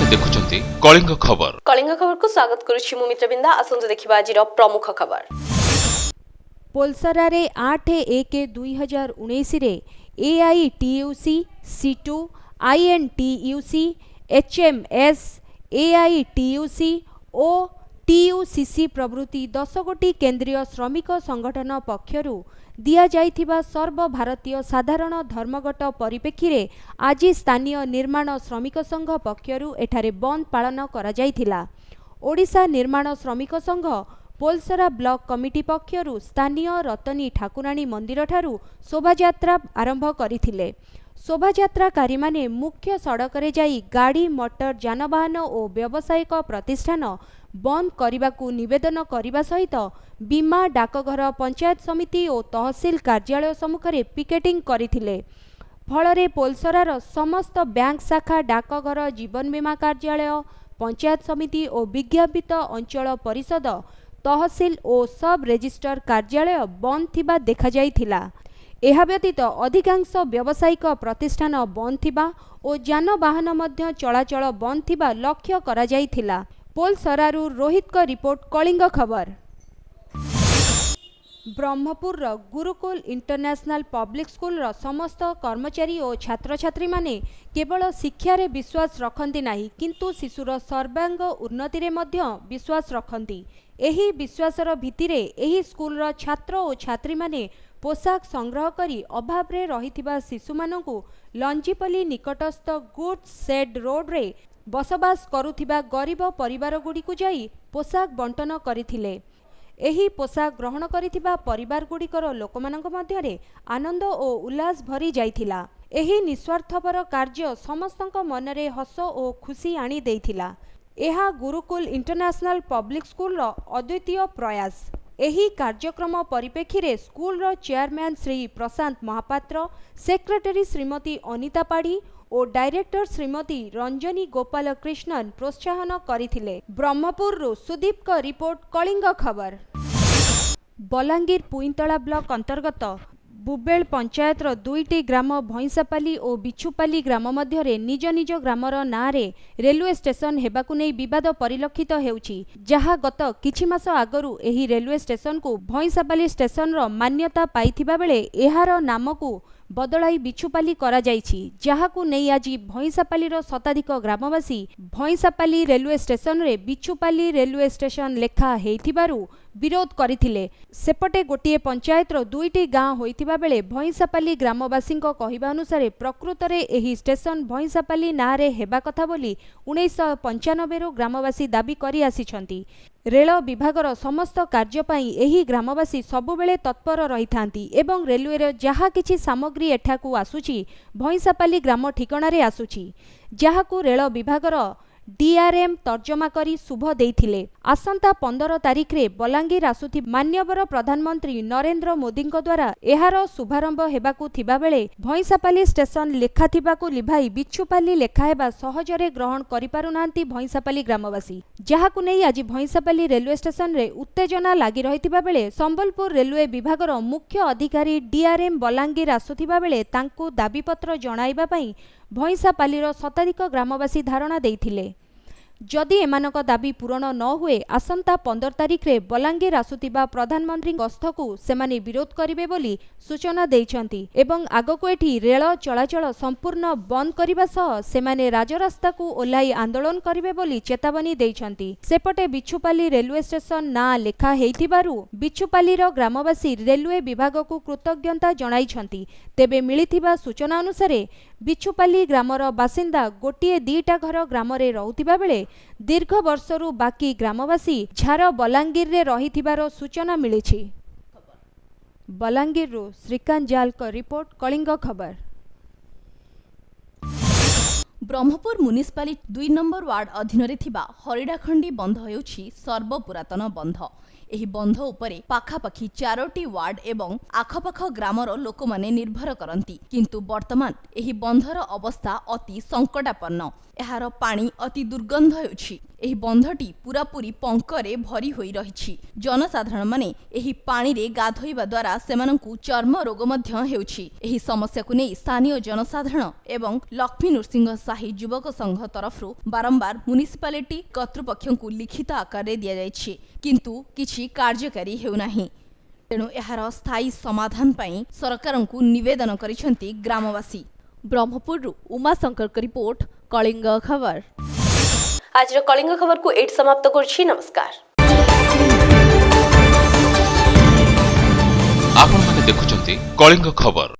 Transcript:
ଆପଣମାନେ ଦେଖୁଛନ୍ତି କଳିଙ୍ଗ ଖବର। କଳିଙ୍ଗ ଖବରକୁ ସ୍ୱାଗତ କରୁଛି ମୁଁ ମିତ୍ରବିନ୍ଦା। ଆସନ୍ତୁ ଦେଖିବା ଆଜିର ପ୍ରମୁଖ ଖବର। ପୋଲସରାରେ 8/1/2019ରେ AITUC, CITU, INTUC, HMS, AITUC ଓ ଟିୟୁସିସି ପ୍ରଭୃତି 10 ଗୋଟି କେନ୍ଦ୍ରୀୟ ଶ୍ରମିକ ସଂଗଠନ ପକ୍ଷରୁ ଦିଆଯାଇଥିବା ସର୍ବଭାରତୀୟ ସାଧାରଣ ଧର୍ମଘଟ ପରିପ୍ରେକ୍ଷୀରେ ଆଜି ସ୍ଥାନୀୟ ନିର୍ମାଣ ଶ୍ରମିକ ସଂଘ ପକ୍ଷରୁ ଏଠାରେ ବନ୍ଦ ପାଳନ କରାଯାଇଥିଲା। ଓଡ଼ିଶା ନିର୍ମାଣ ଶ୍ରମିକ ସଂଘ ପୋଲସରା ବ୍ଲକ କମିଟି ପକ୍ଷରୁ ସ୍ଥାନୀୟ ରତନୀ ଠାକୁରାଣୀ ମନ୍ଦିରଠାରୁ ଶୋଭାଯାତ୍ରା ଆରମ୍ଭ କରିଥିଲେ। ଶୋଭାଯାତ୍ରାକାରୀମାନେ ମୁଖ୍ୟ ସଡ଼କରେ ଯାଇ ଗାଡ଼ି ମଟର, ଯାନବାହନ ଓ ବ୍ୟବସାୟିକ ପ୍ରତିଷ୍ଠାନ ବନ୍ଦ କରିବାକୁ ନିବେଦନ କରିବା ସହିତ ବୀମା, ଡାକଘର, ପଞ୍ଚାୟତ ସମିତି ଓ ତହସିଲ କାର୍ଯ୍ୟାଳୟ ସମ୍ମୁଖରେ ପିକେଟିଂ କରିଥିଲେ। ଫଳରେ ପୋଲସରାର ସମସ୍ତ ବ୍ୟାଙ୍କ ଶାଖା, ଡାକଘର, ଜୀବନ ବୀମା କାର୍ଯ୍ୟାଳୟ, ପଞ୍ଚାୟତ ସମିତି ଓ ବିଜ୍ଞାପିତ ଅଞ୍ଚଳ ପରିଷଦ, ତହସିଲ ଓ ସବ୍ ରେଜିଷ୍ଟ୍ରାର କାର୍ଯ୍ୟାଳୟ ବନ୍ଦ ଥିବା ଦେଖାଯାଇଥିଲା। ଏହା ବ୍ୟତୀତ ଅଧିକାଂଶ ବ୍ୟବସାୟିକ ପ୍ରତିଷ୍ଠାନ ବନ୍ଦ ଥିବା ଓ ଯାନବାହନ ମଧ୍ୟ ଚଳାଚଳ ବନ୍ଦ ଥିବା ଲକ୍ଷ୍ୟ କରାଯାଇଥିଲା। ପୋଲସରାରୁ ରୋହିତଙ୍କ ରିପୋର୍ଟ, କଳିଙ୍ଗ ଖବର। ବ୍ରହ୍ମପୁରର ଗୁରୁକୁଲ ଇଣ୍ଟରନ୍ୟାସନାଲ ପବ୍ଲିକ ସ୍କୁଲର ସମସ୍ତ କର୍ମଚାରୀ ଓ ଛାତ୍ରଛାତ୍ରୀମାନେ କେବଳ ଶିକ୍ଷାରେ ବିଶ୍ୱାସ ରଖନ୍ତି ନାହିଁ, କିନ୍ତୁ ଶିଶୁର ସର୍ବାଙ୍ଗ ଉନ୍ନତିରେ ମଧ୍ୟ ବିଶ୍ୱାସ ରଖନ୍ତି। ଏହି ବିଶ୍ୱାସର ଭିତ୍ତିରେ ଏହି ସ୍କୁଲର ଛାତ୍ର ଓ ଛାତ୍ରୀମାନେ ପୋଷାକ ସଂଗ୍ରହ କରି ଅଭାବରେ ରହିଥିବା ଶିଶୁମାନଙ୍କୁ ଲଞ୍ଜିପଲ୍ଲୀ ନିକଟସ୍ଥ ଗୁଡ୍ ସେଡ୍ ରୋଡରେ ବସବାସ କରୁଥିବା ଗରିବ ପରିବାରଗୁଡ଼ିକୁ ଯାଇ ପୋଷାକ ବଣ୍ଟନ କରିଥିଲେ। ଏହି ପୋଷାକ ଗ୍ରହଣ କରିଥିବା ପରିବାରଗୁଡ଼ିକର ଲୋକମାନଙ୍କ ମଧ୍ୟରେ ଆନନ୍ଦ ଓ ଉଲ୍ଲାସ ଭରି ଯାଇଥିଲା। ଏହି ନିସ୍ୱାର୍ଥପର କାର୍ଯ୍ୟ ସମସ୍ତଙ୍କ ମନରେ ହସ ଓ ଖୁସି ଆଣି ଦେଇଥିଲା। ଏହା ଗୁରୁକୁଲ ଇଣ୍ଟରନ୍ୟାସନାଲ ପବ୍ଲିକ ସ୍କୁଲର ଅଦ୍ୱିତୀୟ ପ୍ରୟାସ। ଏହି କାର୍ଯ୍ୟକ୍ରମ ପରିପ୍ରେକ୍ଷୀରେ ସ୍କୁଲର ଚେୟାରମ୍ୟାନ୍ ଶ୍ରୀ ପ୍ରଶାନ୍ତ ମହାପାତ୍ର, ସେକ୍ରେଟାରୀ ଶ୍ରୀମତୀ ଅନିତା ପାଢ଼ୀ ଓ ଡାଇରେକ୍ଟର ଶ୍ରୀମତୀ ରଞ୍ଜନୀ ଗୋପାଳ କୃଷ୍ଣନ ପ୍ରୋତ୍ସାହନ କରିଥିଲେ। ବ୍ରହ୍ମପୁରରୁ ସୁଦୀପଙ୍କ ରିପୋର୍ଟ, କଳିଙ୍ଗ ଖବର। ବଲାଙ୍ଗୀର ପୁଇନ୍ତଳା ବ୍ଲକ ଅନ୍ତର୍ଗତ ବୁବେଳ ପଞ୍ଚାୟତର ଦୁଇଟି ଗ୍ରାମ ଭଇଁସାପାଲି ଓ ବିଛୁପାଲି ଗ୍ରାମ ମଧ୍ୟରେ ନିଜ ନିଜ ଗ୍ରାମର ନାଁରେ ରେଲୱେ ଷ୍ଟେସନ ହେବାକୁ ନେଇ ବିବାଦ ପରିଲକ୍ଷିତ ହେଉଛି। ଯାହା ଗତ କିଛି ମାସ ଆଗରୁ ଏହି ରେଲୱେ ଷ୍ଟେସନକୁ ଭଇଁସାପାଲି ଷ୍ଟେସନର ମାନ୍ୟତା ପାଇଥିବା ବେଳେ ଏହାର ନାମକୁ ବଦଳାଇ ବିଛୁପାଲି କରାଯାଇଛି। ଯାହାକୁ ନେଇ ଆଜି ଭଇଁସାପାଲିର ଶତାଧିକ ଗ୍ରାମବାସୀ ଭଇଁସାପାଲି ରେଲୱେ ଷ୍ଟେସନରେ ବିଛୁପାଲି ରେଲୱେ ଷ୍ଟେସନ ଲେଖା ହେଇଥିବାରୁ ବିରୋଧ କରିଥିଲେ। ସେପଟେ ଗୋଟିଏ ପଞ୍ଚାୟତର ଦୁଇଟି ଗାଁ ହୋଇଥିବା ବେଳେ ଭଇଁସାପାଲି ଗ୍ରାମବାସୀଙ୍କ କହିବା ଅନୁସାରେ ପ୍ରକୃତରେ ଏହି ଷ୍ଟେସନ ଭଇଁସାପାଲି ନାଁରେ ହେବା କଥା ବୋଲି 1995ରୁ ଗ୍ରାମବାସୀ ଦାବି କରି ଆସିଛନ୍ତି। ରେଳ ବିଭାଗର ସମସ୍ତ କାର୍ଯ୍ୟ ପାଇଁ ଏହି ଗ୍ରାମବାସୀ ସବୁବେଳେ ତତ୍ପର ରହିଥାନ୍ତି ଏବଂ ରେଲୱେର ଯାହା କିଛି ସାମଗ୍ରୀ ଏଠାକୁ ଆସୁଛି, ଭଇଁସାପାଲି ଗ୍ରାମ ଠିକଣାରେ ଆସୁଛି, ଯାହାକୁ ରେଳ ବିଭାଗର ଡିଆର୍ଏମ୍ ତର୍ଜମା କରି ଶୁଭ ଦେଇଥିଲେ। ଆସନ୍ତା 15 ତାରିଖରେ ବଲାଙ୍ଗୀର ଆସୁଥିବା ମାନ୍ୟବର ପ୍ରଧାନମନ୍ତ୍ରୀ ନରେନ୍ଦ୍ର ମୋଦିଙ୍କ ଦ୍ୱାରା ଏହାର ଶୁଭାରମ୍ଭ ହେବାକୁ ଥିବାବେଳେ ଭଇଁସାପାଲି ଷ୍ଟେସନ ଲେଖାଥିବାକୁ ଲିଭାଇ ବିଛୁପାଲି ଲେଖା ହେବା ସହଜରେ ଗ୍ରହଣ କରିପାରୁନାହାନ୍ତି ଭଇଁସାପାଲି ଗ୍ରାମବାସୀ। ଯାହାକୁ ନେଇ ଆଜି ଭଇଁସାପାଲି ରେଲୱେ ଷ୍ଟେସନରେ ଉତ୍ତେଜନା ଲାଗି ରହିଥିବା ବେଳେ ସମ୍ବଲପୁର ରେଲୱେ ବିଭାଗର ମୁଖ୍ୟ ଅଧିକାରୀ ଡିଆର୍ଏମ୍ ବଲାଙ୍ଗୀର ଆସୁଥିବା ବେଳେ ତାଙ୍କୁ ଦାବିପତ୍ର ଜଣାଇବା ପାଇଁ ଭଇଁସାପାଲିର ଶତାଧିକ ଗ୍ରାମବାସୀ ଧାରଣା ଦେଇଥିଲେ। ଯଦି ଏମାନଙ୍କ ଦାବି ପୂରଣ ନ ହୁଏ, ଆସନ୍ତା 15 ତାରିଖରେ ବଲାଙ୍ଗୀର ଆସୁଥିବା ପ୍ରଧାନମନ୍ତ୍ରୀ ଗସ୍ତକୁ ସେମାନେ ବିରୋଧ କରିବେ ବୋଲି ସୂଚନା ଦେଇଛନ୍ତି ଏବଂ ଆଗକୁ ଏଠି ରେଳ ଚଳାଚଳ ସମ୍ପୂର୍ଣ୍ଣ ବନ୍ଦ କରିବା ସହ ସେମାନେ ରାଜରାସ୍ତାକୁ ଓହ୍ଲାଇ ଆନ୍ଦୋଳନ କରିବେ ବୋଲି ଚେତାବନୀ ଦେଇଛନ୍ତି। ସେପଟେ ବିଛୁପାଲି ରେଲୱେ ଷ୍ଟେସନ ନାଁ ଲେଖା ହେଇଥିବାରୁ ବିଛୁପାଲିର ଗ୍ରାମବାସୀ ରେଲୱେ ବିଭାଗକୁ କୃତଜ୍ଞତା ଜଣାଇଛନ୍ତି। ତେବେ ମିଳିଥିବା ସୂଚନା ଅନୁସାରେ ବିଛୁପାଲି ଗ୍ରାମର ବାସିନ୍ଦା ଗୋଟିଏ ଦିଇଟା ଘର ଗ୍ରାମରେ ରହୁଥିବା ବେଳେ ଦୀର୍ଘ ବର୍ଷରୁ ବାକି ଗ୍ରାମବାସୀ ଝାର ବଲାଙ୍ଗୀରରେ ରହିଥିବାର ସୂଚନା ମିଳିଛି। ବଲାଙ୍ଗୀରରୁ ଶ୍ରୀକାନ୍ତ ଜାଲଙ୍କ ରିପୋର୍ଟ, କଳିଙ୍ଗ ଖବର। ବ୍ରହ୍ମପୁର ମ୍ୟୁନିସିପାଲିଟି 2 ନମ୍ବର ୱାର୍ଡ ଅଧୀନରେ ଥିବା ହରିଡ଼ାଖଣ୍ଡି ବନ୍ଧ ହେଉଛି ସର୍ବପୁରାତନ ବନ୍ଧ। ଏହି ବନ୍ଧ ଉପରେ ପାଖାପାଖି 4ଟି ୱାର୍ଡ ଏବଂ ଆଖପାଖ ଗ୍ରାମର ଲୋକମାନେ ନିର୍ଭର କରନ୍ତି। କିନ୍ତୁ ବର୍ତ୍ତମାନ ଏହି ବନ୍ଧର ଅବସ୍ଥା ଅତି ସଙ୍କଟାପନ୍ନ। ଏହାର ପାଣି ଅତି ଦୁର୍ଗନ୍ଧ ହେଉଛି। ଏହି ବନ୍ଧଟି ପୁରାପୁରି ପଙ୍କରେ ଭରି ହୋଇ ରହିଛି। ଜନସାଧାରଣମାନେ ଏହି ପାଣିରେ ଗାଧୋଇବା ଦ୍ୱାରା ସେମାନଙ୍କୁ ଚର୍ମ ରୋଗ ମଧ୍ୟ ହେଉଛି। ଏହି ସମସ୍ୟାକୁ ନେଇ ସ୍ଥାନୀୟ ଜନସାଧାରଣ ଏବଂ ଲକ୍ଷ୍ମୀ ନୃସିଂହ ସାହି ଯୁବକ ସଂଘ ତରଫରୁ ବାରମ୍ବାର ମ୍ୟୁନିସିପାଲିଟି କର୍ତ୍ତୃପକ୍ଷଙ୍କୁ ଲିଖିତ ଆକାରରେ ଦିଆଯାଇଛି, କିନ୍ତୁ କିଛି କାର୍ଯ୍ୟକାରୀ ହେଉନାହିଁ। ତେଣୁ ଏହାର ସ୍ଥାୟୀ ସମାଧାନ ପାଇଁ ସରକାରଙ୍କୁ ନିବେଦନ କରିଛନ୍ତି ଗ୍ରାମବାସୀ। ବ୍ରହ୍ମପୁରରୁ ଉମାଶଙ୍କରଙ୍କ ରିପୋର୍ଟ, କଳିଙ୍ଗ ଖବର। ଆଜିର କଳିଙ୍ଗ ଖବରକୁ ଏଇଠି ସମାପ୍ତ କରୁଛି। ନମସ୍କାର। ଆପଣମାନେ ଦେଖୁଛନ୍ତି କଳିଙ୍ଗ ଖବର।